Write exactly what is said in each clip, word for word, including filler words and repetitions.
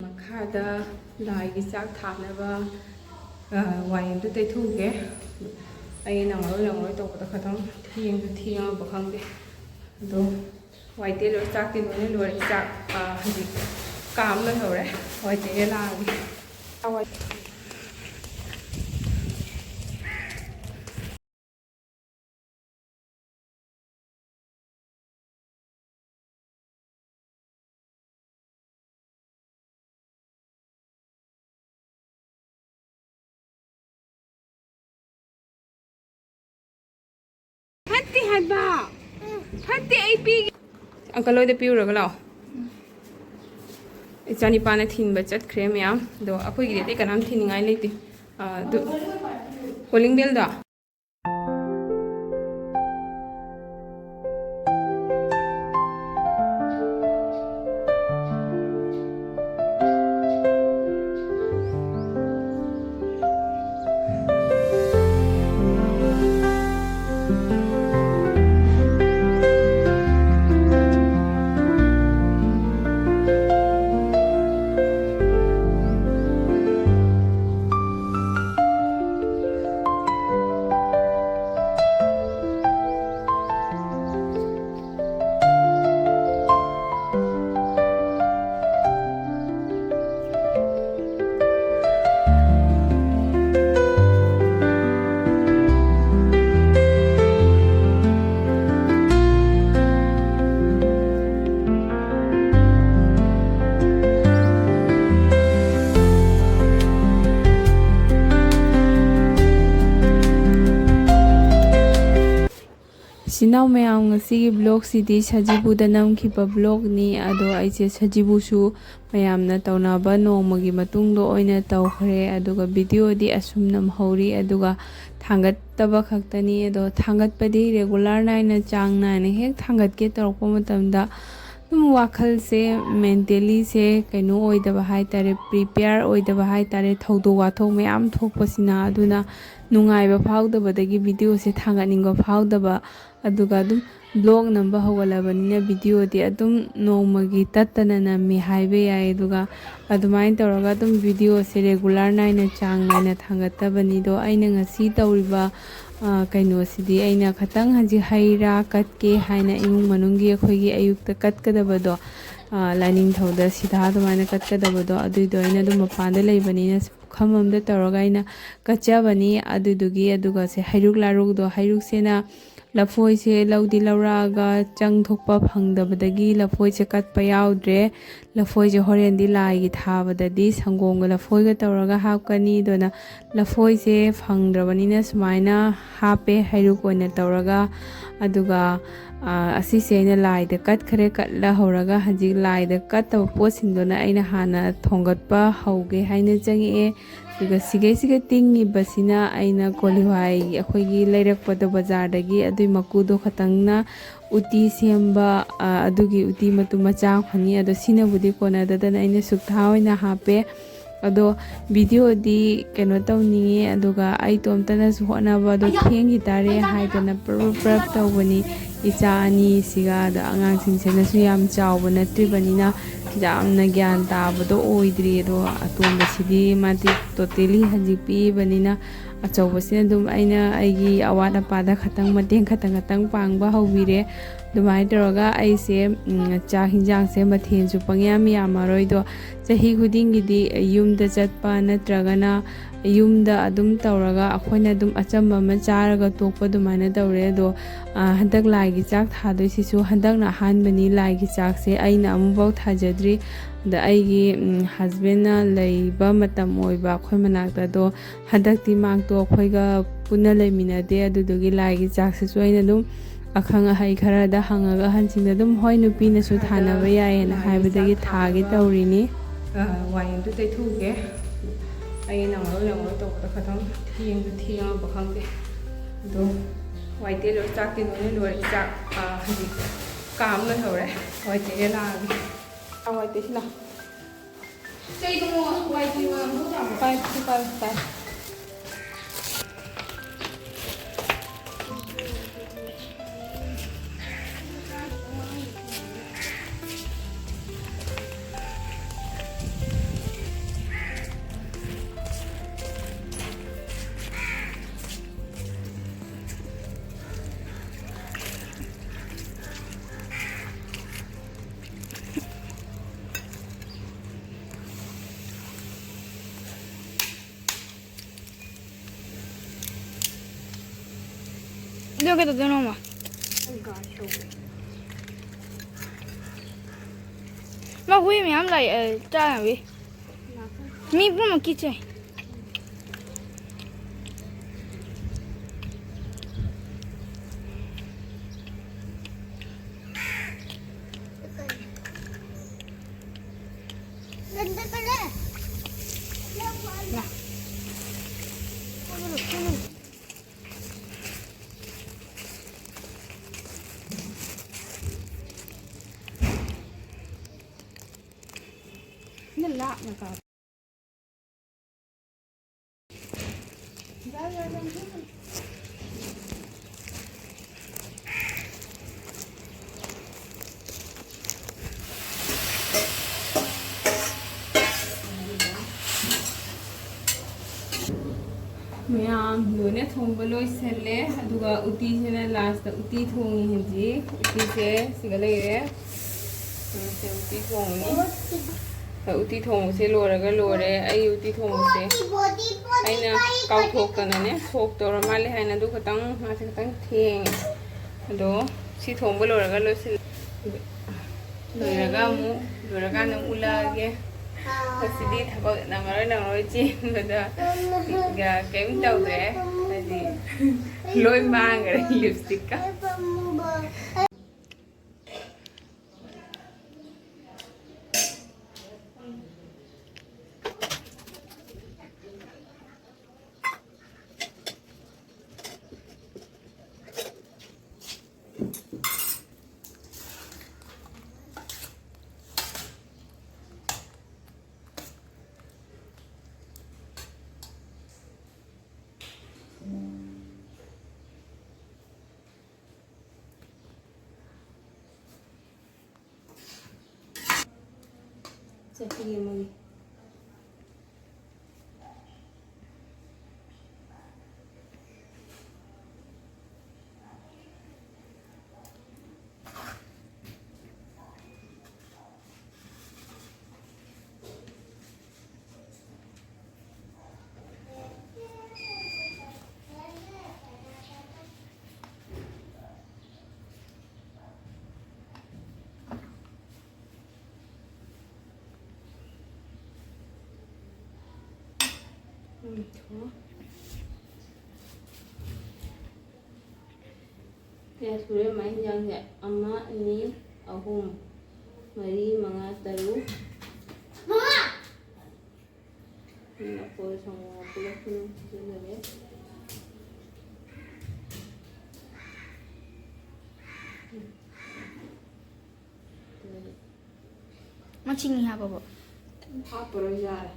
ꯃꯈꯥꯗ ꯂꯥꯏꯒꯤ ꯆꯥꯛ ꯊꯥꯅꯕ, ꯑ, ꯋꯥꯏ ꯑꯝꯇ ꯇꯩꯊꯣꯛꯎꯒꯦ꯫ ꯑꯩ ꯅꯪꯉꯔꯣꯏ ꯅꯪꯉꯔꯣꯏ ꯇꯧꯕꯗ ꯈꯇꯪ ꯊꯦꯡꯁꯨ ꯊꯦꯡꯉꯕ ꯈꯪꯗꯦ꯫ ꯑꯗꯣ ꯋꯥꯏ ꯇꯩ ꯂꯣꯏꯔꯦ, ꯆꯥꯛꯇꯤ ꯂꯣꯏꯅ ꯂꯣꯏꯔꯦ꯫ ꯆꯥꯛ, ꯑ, ꯍꯧꯖꯤꯛ ꯀꯥꯝ ꯂꯣꯏꯍꯧꯔꯦ꯫ ꯋꯥꯏ ꯇꯩꯔ ꯂꯥꯛꯑꯒꯦ꯫ ꯐꯠꯇꯦ ꯍꯥꯏꯕ꯫ ꯐꯠꯇꯦ, ꯑꯩ ꯄꯤꯒꯦ꯫ ꯑꯪꯀꯜ ꯍꯣꯏꯗ ꯄꯤꯔꯨꯔꯒ ꯂꯥꯛꯑꯣ꯫ ꯏꯆꯥꯅꯤꯄꯥꯅ ꯊꯤꯟꯕ ꯆꯠꯈ꯭ꯔꯦ ꯃꯌꯥꯝ꯫ ꯑꯗꯣ ꯑꯩꯈꯣꯏꯒꯤꯗꯤ ꯑꯇꯩ ꯀꯅꯥꯝ ꯊꯤꯟꯅꯤꯡꯉꯥꯏ ꯂꯩꯇꯦ꯫ ꯑ, ꯑꯗꯨ ꯀꯣꯂꯤꯡ ꯕꯦꯜꯗꯣ꯫ ꯏꯆꯤꯟ ꯏꯅꯥꯎ ꯃꯌꯥꯝ, ꯉꯁꯤꯒꯤ ꯕ꯭ꯂꯣꯛꯁꯤꯗꯤ ꯁꯖꯤꯕꯨꯗ ꯅꯝꯈꯤꯕ ꯕ꯭ꯂꯣꯛꯅꯤ꯫ ꯑꯗꯣ ꯑꯩꯁꯦ ꯁꯖꯤꯕꯨꯁꯨ ꯃꯌꯥꯝꯅ ꯇꯧꯅꯕ ꯅꯣꯡꯃꯒꯤ ꯃꯇꯨꯡꯗ ꯑꯣꯏꯅ ꯇꯧꯈ꯭ꯔꯦ꯫ ꯑꯗꯨꯒ ꯚꯤꯗꯤꯑꯣꯗꯤ ꯑꯁꯨꯝ ꯅꯝꯍꯧꯔꯤ꯫ ꯑꯗꯨꯒ ꯊꯥꯡꯒꯠꯇꯕ ꯈꯛꯇꯅꯤ꯫ ꯑꯗꯣ ꯊꯥꯡꯒꯠꯄꯗꯤ ꯔꯦꯒꯨꯂꯔ ꯅꯥꯏꯅ, ꯆꯥꯡ ꯅꯥꯏꯅ ꯍꯦꯛ ꯊꯥꯡꯒꯠꯀꯦ ꯇꯧꯔꯛꯄ ꯃꯇꯝꯗ ꯋꯥꯈꯜꯁꯦ, ꯃꯦꯟꯇꯦꯂꯤꯁꯦ ꯀꯩꯅꯣ ꯑꯣꯏꯗꯕ ꯍꯥꯏ ꯇꯥꯔꯦ, ꯄ꯭ꯔꯤꯄꯦꯌꯔ ꯑꯣꯏꯗꯕ ꯍꯥꯏ ꯇꯥꯔꯦ, ꯊꯧꯗꯣꯛ ꯋꯥꯊꯣꯛ ꯃꯌꯥꯝ ꯊꯣꯛꯄꯁꯤꯅ꯫ ꯑꯗꯨꯅ ꯅꯨꯡꯉꯥꯏꯕ ꯐꯥꯎꯗꯕꯗꯒꯤ ꯚꯤꯗꯤꯑꯣꯁꯦ ꯊꯥꯡꯒꯠꯅꯤꯡꯕ ꯐꯥꯎꯗꯕ꯫ ꯑꯗꯨꯒ ꯑꯗꯨꯝ ꯕ꯭ꯂꯣꯒ ꯅꯝꯕ ꯍꯧꯒꯠꯂꯕꯅꯤꯅ ꯚꯤꯗꯤꯑꯣꯗꯤ ꯑꯗꯨꯝ ꯅꯣꯡꯃꯒꯤ ꯇꯠꯇꯅ ꯅꯝꯃꯤ ꯍꯥꯏꯕ ꯌꯥꯏ꯫ ꯑꯗꯨꯒ ꯑꯗꯨꯃꯥꯏꯅ ꯇꯧꯔꯒ ꯑꯗꯨꯝ ꯚꯤꯗꯤꯑꯣꯁꯦ ꯔꯦꯒꯨꯂꯔ ꯅꯥꯏꯅ, ꯆꯥꯡ ꯅꯥꯏꯅ ꯊꯥꯡꯒꯠꯇꯕꯅꯤꯗꯣ꯫ ꯑꯩꯅ ꯉꯁꯤ ꯇꯧꯔꯤꯕ, ꯑ, ꯀꯩꯅꯣꯁꯤꯗꯤ, ꯑꯩꯅ ꯈꯇꯪ ꯍꯧꯖꯤꯛ ꯍꯩ ꯔꯥ ꯀꯠꯀꯦ ꯍꯥꯏꯅ ꯏꯃꯨꯡ ꯃꯅꯨꯡꯒꯤ ꯑꯩꯈꯣꯏꯒꯤ ꯑꯌꯨꯛꯇ ꯀꯠꯀꯗꯕꯗꯣ, ꯑ, ꯂꯥꯏꯅꯤꯡꯊꯧꯗ ꯁꯤꯗꯥ ꯑꯗꯨꯃꯥꯏꯅ ꯀꯠꯀꯗꯕꯗꯣ, ꯑꯗꯨꯏꯗꯣ ꯑꯩꯅ ꯑꯗꯨꯝ ꯃꯄꯥꯟꯗ ꯂꯩꯕꯅꯤꯅ ꯄꯨꯈꯝ ꯑꯃꯗ ꯇꯧꯔꯒ ꯑꯩꯅ ꯀꯠꯆꯕꯅꯤ꯫ ꯑꯗꯨꯗꯨꯒꯤ, ꯑꯗꯨꯒ ꯁꯦ ꯍꯩꯔꯨꯛ ꯂꯥꯔꯨꯛꯗꯣ, ꯍꯩꯔꯨꯛꯁꯤꯅ ꯂꯐꯣꯏꯁꯦ ꯂꯧꯗꯤ ꯂꯧꯔꯛꯑꯒ ꯆꯪ ꯊꯣꯛꯄ ꯐꯪꯗꯕꯗꯒꯤ ꯂꯐꯣꯏꯁꯦ ꯀꯠꯄ ꯌꯥꯎꯗ꯭ꯔꯦ꯫ ꯂꯐꯣꯏꯁꯦ ꯍꯣꯔꯦꯟꯗꯤ ꯂꯥꯏꯒꯤ ꯊꯥꯕꯗꯗꯤ ꯁꯪꯒꯣꯝꯒ ꯂꯐꯣꯏꯒ ꯇꯧꯔꯒ ꯍꯥꯞꯀꯅꯤ꯫ ꯑꯗꯨꯅ ꯂꯐꯣꯏꯁꯦ ꯐꯪꯗ꯭ꯔꯕꯅꯤꯅ ꯁꯨꯃꯥꯏꯅ ꯍꯥꯞꯄꯦ, ꯍꯩꯔꯨꯛ ꯑꯣꯏꯅ ꯇꯧꯔꯒ꯫ ꯑꯗꯨꯒ, ꯑ, ꯑꯁꯤꯁꯦ ꯑꯩꯅ ꯂꯥꯏꯗ ꯀꯠꯈ꯭ꯔꯦ꯫ ꯀꯠꯂ ꯍꯧꯔꯒ ꯍꯧꯖꯤꯛ ꯂꯥꯏꯗ ꯀꯠꯇꯕ ꯄꯣꯠꯁꯤꯡꯗꯨꯅ ꯑꯩꯅ ꯍꯥꯟꯅ ꯊꯣꯡꯒꯠꯄ ꯍꯧꯒꯦ ꯍꯥꯏꯅ ꯆꯪꯉꯛꯑꯦ꯫ ꯑꯗꯨꯒ ꯁꯤꯒꯩꯁꯤꯒ ꯇꯤꯡꯉꯤꯕꯁꯤꯅ ꯑꯩꯅ ꯀꯣꯂꯤꯍꯋꯥꯏ ꯑꯩꯈꯣꯏꯒꯤ ꯂꯩꯔꯛꯄꯗꯣ ꯕꯖꯥꯔꯗꯒꯤ, ꯑꯗꯨꯏ ꯃꯀꯨꯗꯣ ꯈꯇꯪꯅ ꯎꯇꯤ ꯁꯦꯝꯕ, ꯑ, ꯑꯗꯨꯒꯤ ꯎꯇꯤ ꯃꯇꯨꯝ ꯃꯆꯥ ꯑꯃꯈꯛꯅꯤ꯫ ꯑꯗꯣ ꯁꯤꯅꯕꯨꯗꯤ ꯀꯣꯟꯅꯗꯗꯅ ꯑꯩꯅ ꯁꯨꯛꯊꯥ ꯑꯣꯏꯅ ꯍꯥꯞꯄꯦ꯫ ꯑꯗꯣ ꯚꯤꯗꯤꯑꯣꯗꯤ ꯀꯩꯅꯣ ꯇꯧꯅꯤꯡꯉꯤ, ꯑꯗꯨꯒ ꯑꯩ ꯏꯇꯣꯝꯇꯅꯁꯨ ꯍꯣꯠꯅꯕ ꯑꯗꯣ ꯊꯦꯡꯈꯤ ꯇꯥꯔꯦ ꯍꯥꯏꯗꯅ ꯄ꯭ꯔꯞ ꯄ꯭ꯔꯞ ꯇꯧꯕꯅꯤ꯫ ꯏꯆꯥ ꯑꯅꯤꯁꯤꯒ, ꯑꯗꯣ ꯑꯉꯥꯡꯁꯤꯡꯁꯤꯅꯁꯨ ꯌꯥꯝ ꯆꯥꯎꯕ ꯅꯠꯇ꯭ꯔꯤꯕꯅꯤꯅ ꯌꯥꯝꯅ ꯒ꯭ꯌꯥꯟ ꯇꯥꯕꯗꯣ ꯑꯣꯏꯗ꯭ꯔꯤ꯫ ꯑꯗꯣ ꯑꯇꯣꯝꯕꯁꯤꯗꯤ ꯃꯥꯗꯤ ꯇꯣꯇꯦꯂꯤ ꯍꯧꯖꯤꯛ ꯄꯤꯛꯏꯕꯅꯤꯅ, ꯑꯆꯧꯕꯁꯤꯅ ꯑꯗꯨꯝ ꯑꯩꯅ ꯑꯩꯒꯤ ꯑꯋꯥꯠ ꯑꯄꯥꯗ ꯈꯇꯪ ꯃꯇꯦꯡ ꯈꯇꯪ ꯈꯇꯪ ꯄꯥꯡꯕ ꯍꯧꯕꯤꯔꯦ꯫ ꯑꯗꯨꯃꯥꯏꯅ ꯇꯧꯔꯒ ꯑꯩꯁꯦ, ꯎꯝ, ꯆꯥꯛ ꯍꯤꯟꯖꯥꯡꯁꯦ ꯃꯊꯦꯜꯁꯨ ꯄꯪꯌꯥꯝ ꯌꯥꯝꯃꯔꯣꯏꯗꯣ꯫ ꯆꯍꯤ ꯈꯨꯗꯤꯡꯒꯤꯗꯤ ꯌꯨꯝꯗ ꯆꯠꯄ ꯅꯠꯇ꯭ꯔꯒꯅ ꯌꯨꯝꯗ ꯑꯗꯨꯝ ꯇꯧꯔꯒ ꯑꯩꯈꯣꯏꯅ ꯑꯗꯨꯝ ꯑꯆꯝꯕ ꯑꯃ ꯆꯥꯔꯒ ꯇꯣꯛꯄ ꯑꯗꯨꯃꯥꯏꯅ ꯇꯧꯔꯦ꯫ ꯑꯗꯣ, ꯑ, ꯍꯟꯗꯛ ꯂꯥꯏꯒꯤ ꯆꯥꯛ ꯊꯥꯗꯣꯏꯁꯤꯁꯨ ꯍꯟꯗꯛꯅ ꯑꯍꯥꯟꯕꯅꯤ꯫ ꯂꯥꯏꯒꯤ ꯆꯥꯛꯁꯦ ꯑꯩꯅ ꯑꯃꯨꯛꯐꯥꯎ ꯊꯥꯖꯗ꯭ꯔꯤ꯫ ꯑꯗ ꯑꯩꯒꯤ, ꯎꯝ, ꯍꯁꯕꯦꯟꯅ ꯂꯩꯕ ꯃꯇꯝ ꯑꯣꯏꯕ ꯑꯩꯈꯣꯏ ꯃꯅꯥꯛꯇ꯫ ꯑꯗꯣ ꯍꯟꯗꯛꯇꯤ ꯃꯥꯛꯇꯣ ꯑꯩꯈꯣꯏꯒ ꯄꯨꯟꯅ ꯂꯩꯃꯤꯟꯅꯗꯦ꯫ ꯑꯗꯨꯗꯨꯒꯤ ꯂꯥꯏꯒꯤ ꯆꯥꯛꯁꯤꯁꯨ ꯑꯩꯅ ꯑꯗꯨꯝ ꯑꯈꯪ ꯑꯍꯩ ꯈꯔꯗ ꯍꯪꯉꯒ, ꯑꯍꯟꯁꯤꯡꯗ ꯑꯗꯨꯝ, "ꯍꯣꯏ, ꯅꯨꯄꯤꯅꯁꯨ ꯊꯥꯅꯕ ꯌꯥꯏꯌꯦꯅ" ꯍꯥꯏꯕꯗꯒꯤ ꯊꯥꯒꯦ ꯇꯧꯔꯤꯅꯤ꯫ ꯑ, ꯋꯥꯏꯔꯦꯟꯗꯨ ꯇꯩꯊꯣꯛꯎꯒꯦ꯫ ꯑꯩ ꯅꯪꯉꯔꯣꯏ ꯅꯪꯉꯔꯣꯏ ꯇꯧꯕꯗ ꯈꯇꯪ ꯊꯦꯡꯁꯨ ꯊꯦꯡꯉꯕ ꯈꯪꯗꯦ꯫ ꯑꯗꯣ ꯋꯥꯏ ꯇꯩ ꯂꯣꯏꯔꯦ, ꯆꯥꯛꯇꯤ ꯂꯣꯏꯅ ꯂꯣꯏꯔꯦ꯫ ꯆꯥꯛ, ꯑ, ꯍꯧꯖꯤꯛ ꯀꯥꯝ ꯂꯣꯏꯍꯧꯔꯦ꯫ ꯍꯋꯥꯏ ꯆꯦꯡꯁꯦ ꯂꯥꯛꯑꯒꯦ꯫ ꯍꯋꯥꯏ ꯇꯩꯁꯤꯜꯂꯣ꯫ ꯆꯩꯗꯨꯃꯣ ꯍꯋꯥꯏ ꯇꯩꯕ ꯑꯃꯨꯛ ꯇꯥꯕ꯭ꯔꯣ? ꯄꯥꯏ, ꯁꯤ ꯄꯥꯏ, ꯄꯥꯏ꯫ ꯑꯗꯨ ꯀꯩꯗꯧꯗꯣꯏꯅꯣ, ꯃꯥ? ꯑꯩ ꯒꯥꯔꯤ ꯊꯧꯒꯦ꯫ ꯃꯥ ꯍꯨꯏ ꯃꯌꯥꯝ ꯂꯥꯛꯑꯦ, ꯑ, ꯆꯥꯅꯕꯤ꯫ ꯂꯥꯛꯀꯅꯤ꯫ ꯃꯤ ꯄꯨꯝꯅꯃꯛꯀꯤ ꯆꯦ꯫ ꯃꯌꯥꯝ ꯂꯣꯏꯅ ꯊꯣꯡꯕ ꯂꯣꯏꯁꯜꯂꯦ꯫ ꯑꯗꯨꯒ ꯎꯇꯤꯁꯤꯅ ꯂꯥꯁꯇ ꯎꯇꯤ ꯊꯣꯡꯉꯤ ꯍꯧꯖꯤꯛ꯫ ꯎꯇꯤꯁꯦ ꯁꯤꯒ ꯂꯩꯔꯦ꯫ ꯎꯝ, ꯁꯤ ꯎꯇꯤ ꯊꯣꯡꯉꯅꯤ꯫ ꯍꯣꯏ, ꯎꯇꯤ ꯊꯣꯡꯕꯁꯦ ꯂꯣꯏꯔꯒ ꯂꯣꯏꯔꯦ꯫ ꯑꯩ ꯎꯇꯤ ꯊꯣꯡꯕꯁꯦ ꯑꯩꯅ ꯀꯥꯎꯊꯣꯛꯇꯅꯅꯦ, ꯁꯣꯛ ꯇꯧꯔ ꯃꯥꯜꯂꯦ ꯍꯥꯏꯅ ꯑꯗꯨ ꯈꯇꯪ, ꯃꯥꯁꯦ ꯈꯇꯪ ꯊꯦꯡꯉꯦ꯫ ꯑꯗꯣ ꯁꯤ ꯊꯣꯡꯕ ꯂꯣꯏꯔꯒ ꯂꯣꯏꯁꯤꯜ-, ꯂꯣꯏꯔꯒ ꯑꯃꯨꯛ, ꯂꯣꯏꯔꯀꯥꯟꯗ ꯑꯃꯨꯛ ꯎꯠꯂꯛꯑꯒꯦ꯫ ꯉꯁꯤꯗꯤ ꯊꯕꯛ ꯅꯪꯉꯔꯣꯏ, ꯅꯪꯉꯔꯣꯏ ꯆꯦꯟꯕꯗ ꯀꯩꯝ ꯇꯧꯗ꯭ꯔꯦ꯫ ꯍꯥꯏꯗꯤ ꯂꯣꯏ ꯃꯥꯡꯈ꯭ꯔꯦ ꯂꯤꯞꯁꯇꯤꯛꯀ꯫ ꯆꯠꯈꯤꯒꯦ ꯃꯣꯏꯒꯤ꯫ ꯎꯝ, ꯊꯣꯡꯉꯣ꯫ ꯀꯌꯥ ꯁꯨꯔꯦ ꯃꯥꯏ ꯍꯤꯟꯖꯥꯡꯁꯦ? ꯑꯃ, ꯑꯅꯤ, ꯑꯍꯨꯝ, ꯃꯔꯤ, ꯃꯉꯥ, ꯇꯔꯨꯛ꯫ ꯎꯝ, ꯂꯐꯣꯏ ꯁꯪꯒꯣꯝ ꯄꯨꯂꯞ ꯄꯨꯟꯅ ꯄꯨꯟꯁꯤꯜꯂꯒꯦ꯫ ꯎꯝ꯫ ꯃꯆꯤꯅꯤ ꯍꯥꯞꯄꯕꯣ? ꯍꯥꯞꯄꯔꯣꯏ, ꯌꯥꯔꯦ꯫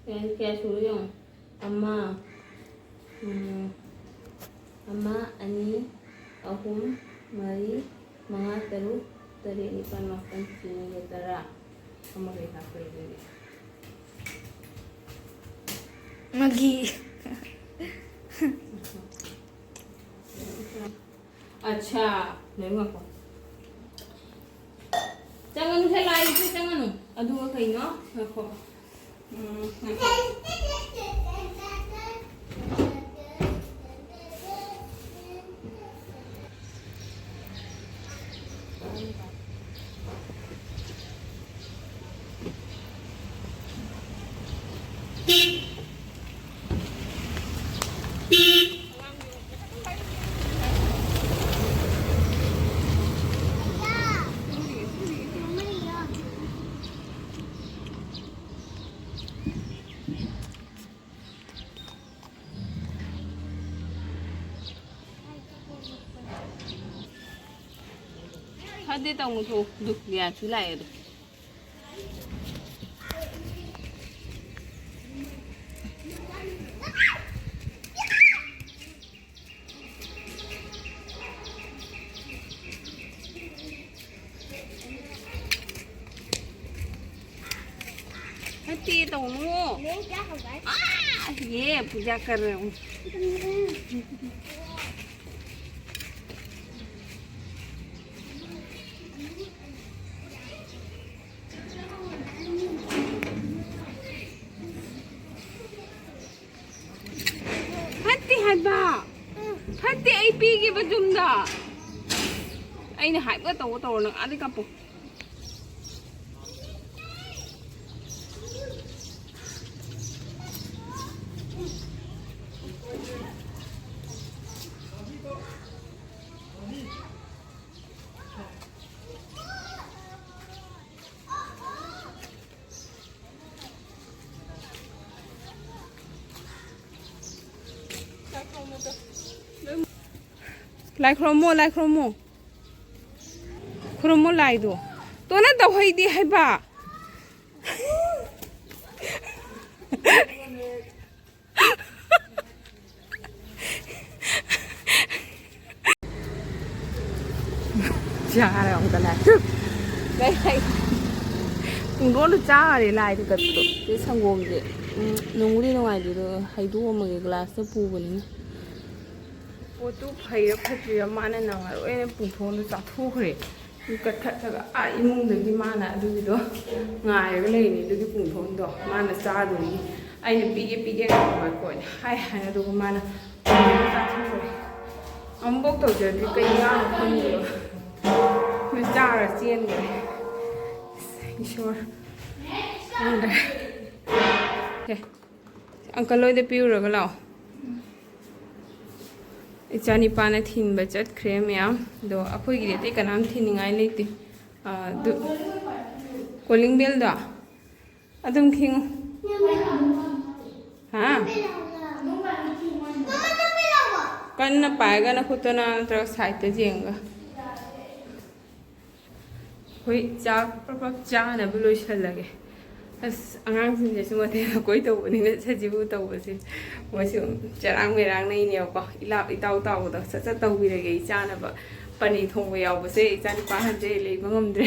ꯀꯌꯥ, ꯀꯌꯥ ꯁꯨꯔꯦ ꯌꯦꯡꯉꯣ꯫ ꯑꯃ, ꯎꯝ, ꯑꯃ, ꯑꯅꯤ, ꯑꯍꯨꯝ, ꯃꯔꯤ, ꯃꯉꯥ, ꯇꯔꯨꯛ, ꯇꯔꯦꯠ, ꯅꯤꯄꯥꯜ, ꯃꯥꯄꯜ, ꯁꯤꯅꯤꯒ ꯇꯔꯥ꯫ ꯑꯃꯈꯛ ꯍꯥꯞꯄ꯭ꯔꯥ ꯑꯗꯨꯗꯤ? ꯃꯒꯤ꯫ ꯑꯠꯁꯥ, ꯂꯩꯌꯨ, ꯉꯥꯏꯈꯣ꯫ ꯆꯪꯒꯅꯨꯁꯦ, ꯂꯥꯏꯒꯤꯁꯦ ꯆꯪꯒꯅꯨ꯫ ꯑꯗꯨꯒ ꯀꯩꯅꯣ? ꯉꯥꯏꯈꯣ꯫ ꯎꯝ, ꯉꯥꯏꯈꯣ꯫ ꯐꯗꯦ ꯇꯧꯅꯨ ꯊꯣꯛꯎ꯫ ꯑꯗꯨ ꯒ꯭ꯌꯥꯁꯁꯨ ꯂꯥꯛꯑꯦ ꯑꯗꯣ꯫ ये पूजा कर रहे हूँ। ꯐꯠꯇꯦ ꯍꯥꯏꯕ꯫ ꯐꯠꯇꯦ, ꯑꯩ ꯄꯤꯒꯦꯕ ꯌꯨꯝꯗ꯫ ꯑꯩꯅ ꯍꯥꯏꯕꯒ ꯇꯧꯒ ꯇꯧꯔꯣ ꯅꯪ ꯑꯥꯗꯩ ꯀꯥꯞꯄꯣ꯫ ꯂꯥꯏ ꯈꯨꯔꯨꯝꯃꯣ, ꯂꯥꯏ ꯈꯨꯔꯨꯝꯃꯣ꯫ ꯈꯨꯔꯨꯝꯃꯣ ꯂꯥꯏꯗꯣ꯫ ꯇꯣꯅ ꯇꯧꯍꯩꯗꯦ ꯍꯥꯏꯕ꯫ ꯆꯥꯔꯦ ꯑꯃꯨꯛꯀ ꯂꯥꯏ꯫ ꯂꯩ, ꯂꯩ꯫ ꯄꯨꯡꯗꯣꯟꯗꯣ ꯆꯥꯔꯦ ꯂꯥꯏꯗꯣ ꯀꯠꯄꯗꯣ꯫ ꯁꯤ ꯁꯪꯒꯣꯝꯁꯦ, ꯎꯝ, ꯅꯨꯡꯕꯨꯗꯤ ꯅꯨꯡꯉꯥꯏꯇꯦ ꯑꯗꯣ ꯍꯩꯗꯣꯛꯑꯝꯃꯒꯦ ꯒ꯭ꯂꯥꯁꯇ ꯄꯨꯕꯅꯤꯅ꯫ ꯄꯣꯠꯇꯨ ꯐꯩꯔꯥ ꯐꯠꯇ꯭ꯔꯤꯔꯥ ꯃꯥꯅ ꯅꯪꯉꯔꯣꯏꯅ ꯄꯨꯡꯊꯣꯟꯗꯣ ꯆꯥꯊꯣꯛꯈ꯭ꯔꯦ꯫ ꯀꯠꯊꯠꯂꯒ ꯑꯥ ꯏꯃꯨꯡꯗꯒꯤ ꯃꯥꯅ ꯑꯗꯨꯒꯤꯗꯣ ꯉꯥꯏꯔꯒ ꯂꯩꯔꯤꯅꯤ꯫ ꯑꯗꯨꯒꯤ ꯄꯨꯡꯊꯣꯟꯗꯣ ꯃꯥꯅ ꯆꯥꯗꯣꯏꯅꯤ꯫ ꯑꯩꯅ ꯄꯤꯒꯦ ꯄꯤꯒꯦ ꯉꯥꯏꯈꯣ ꯉꯥꯏꯈꯣ ꯍꯥꯏꯅ ꯍꯥꯏ ꯍꯥꯏꯅ ꯑꯗꯨꯒ ꯃꯥꯅ ꯄꯨꯡꯊꯣꯟꯗꯣ ꯆꯥꯊꯣꯛꯈ꯭ꯔꯦ꯫ ꯑꯃꯨꯛꯐꯥꯎ ꯇꯧꯖꯗ꯭ꯔꯤ꯫ ꯀꯩ ꯉꯥꯡꯅꯣ ꯈꯪꯗꯦꯕ꯫ ꯃꯣꯏ ꯆꯥꯔ ꯆꯦꯟꯈ꯭ꯔꯦ꯫ ꯏꯁꯣꯔ꯫ ꯈꯪꯗ꯭ꯔꯦ꯫ ꯑꯦ, ꯑꯪꯀꯜ ꯍꯣꯏꯗ ꯄꯤꯔꯨꯔꯒ ꯂꯥꯛꯑꯣ꯫ ꯏꯆꯥꯅꯤꯄꯥꯅ ꯊꯤꯟꯕ ꯆꯠꯈ꯭ꯔꯦ ꯃꯌꯥꯝ꯫ ꯑꯗꯣ ꯑꯩꯈꯣꯏꯒꯤꯗꯤ ꯑꯇꯩ ꯀꯅꯥꯝ ꯊꯤꯟꯅꯤꯡꯉꯥꯏ ꯂꯩꯇꯦ꯫ ꯑꯥ, ꯑꯗꯨ ꯀꯣꯂꯤꯡ ꯕꯦꯜꯗꯣ ꯑꯗꯨꯝ ꯈꯤꯡꯉꯨ꯫ ꯍꯥ? ꯀꯟꯅ ꯄꯥꯏꯔꯒ ꯅꯈꯨꯠꯇꯅ ꯅꯠꯇ꯭ꯔꯒ ꯁꯥꯏꯠꯇ ꯌꯦꯡꯉꯒ꯫ ꯑꯩꯈꯣꯏ ꯆꯥꯛ ꯄ꯭ꯔꯞ ꯄ꯭ꯔꯞ ꯆꯥꯅꯕ ꯂꯣꯏꯁꯜꯂꯒꯦ꯫ ꯑꯁ, ꯑꯉꯥꯡꯁꯤꯡꯁꯤꯁꯨ ꯃꯊꯦꯜ ꯂꯨꯀꯣꯏ ꯇꯧꯕꯅꯤꯅ ꯁꯖꯤꯕꯨ ꯇꯧꯕꯁꯦ ꯃꯣꯏꯁꯨ ꯆꯔꯥꯡ ꯃꯦꯔꯥꯡꯅꯩꯅꯦꯕꯀꯣ꯫ ꯏꯂꯥꯞ ꯏꯇꯥꯎ ꯇꯥꯎꯕꯗꯣ ꯁꯠ ꯁꯠ ꯇꯧꯕꯤꯔꯒꯦ ꯑꯩ ꯆꯥꯅꯕ꯫ ꯄꯅꯤꯔ ꯊꯣꯡꯕ ꯌꯥꯎꯕꯁꯦ ꯏꯆꯥꯅꯨꯄꯥ ꯑꯍꯟꯁꯦ ꯂꯩꯕ ꯉꯝꯗ꯭ꯔꯦ꯫